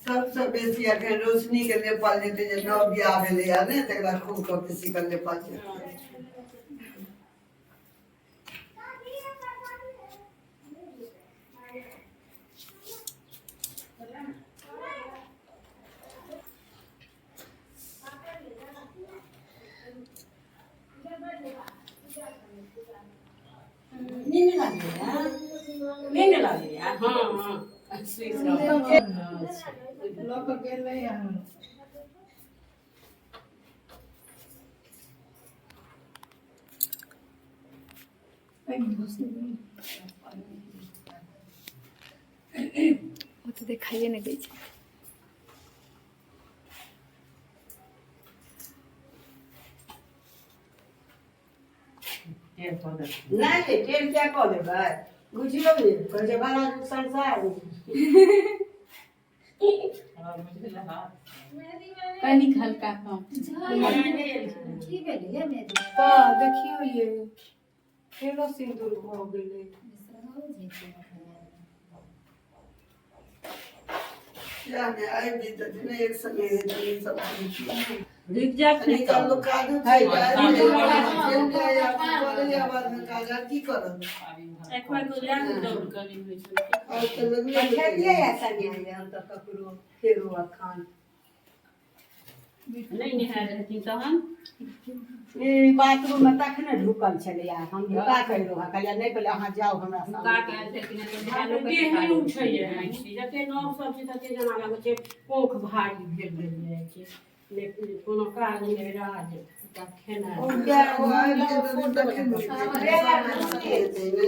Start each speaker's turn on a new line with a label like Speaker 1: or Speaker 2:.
Speaker 1: सबसँ बेसी अखन रोशनी के नेपाल जेतै जे नव बियाह भेलैया ने, तकरा खूब कऽ बेसी कऽ नेपाल जेतै।
Speaker 2: नींद लागैया, नींद लागैया। हँ, सुति रहू।
Speaker 3: लऽ कऽ गेलै हन।
Speaker 4: ओ तऽ देखाइए नहि दै छै।
Speaker 2: नहि, टेढ़ किया कऽ देबै? बुझियौ ने, कहै छै बाला संसार।
Speaker 5: कनिक हल्का कम।
Speaker 6: की भेलै मेहदी?
Speaker 3: तऽ देखियौ ये, फेरो सिन्दूर भऽ गेलै।
Speaker 1: किया ने आबि जेतै ने, एक संगे हेतै सब किछु।
Speaker 2: रुकि जायत ने।
Speaker 1: कनि काल लोक काजो छै, आबि चलि जाय, आब करैया बादमे काज, आब की करत?
Speaker 2: एखन तो लए दौड़ कनि होइ छै।
Speaker 1: आब तऽ लगले
Speaker 2: पठेलियै या कनिया ये, हम तऽ ककरो फेरो अखन नहि नहाय रहथिन तहन ई बाथरूम मे तखने ढुकल छलैया। हम ढुका कऽ एलहुँ हँ, कहलियै नहि, पहिले अहाँ जाउ हमरा
Speaker 7: नुका के
Speaker 2: सामने।
Speaker 7: आयल छलखिन हेँ तऽ देह नहि उठैए। जते नव सब छै तते जेना लगै छै कोख भारी भेल भेल जाइ छै। नहि कोनो काज नहि राज, एकटा खेनाइ।
Speaker 1: ओ आबि जेतै तखन हेतै ने।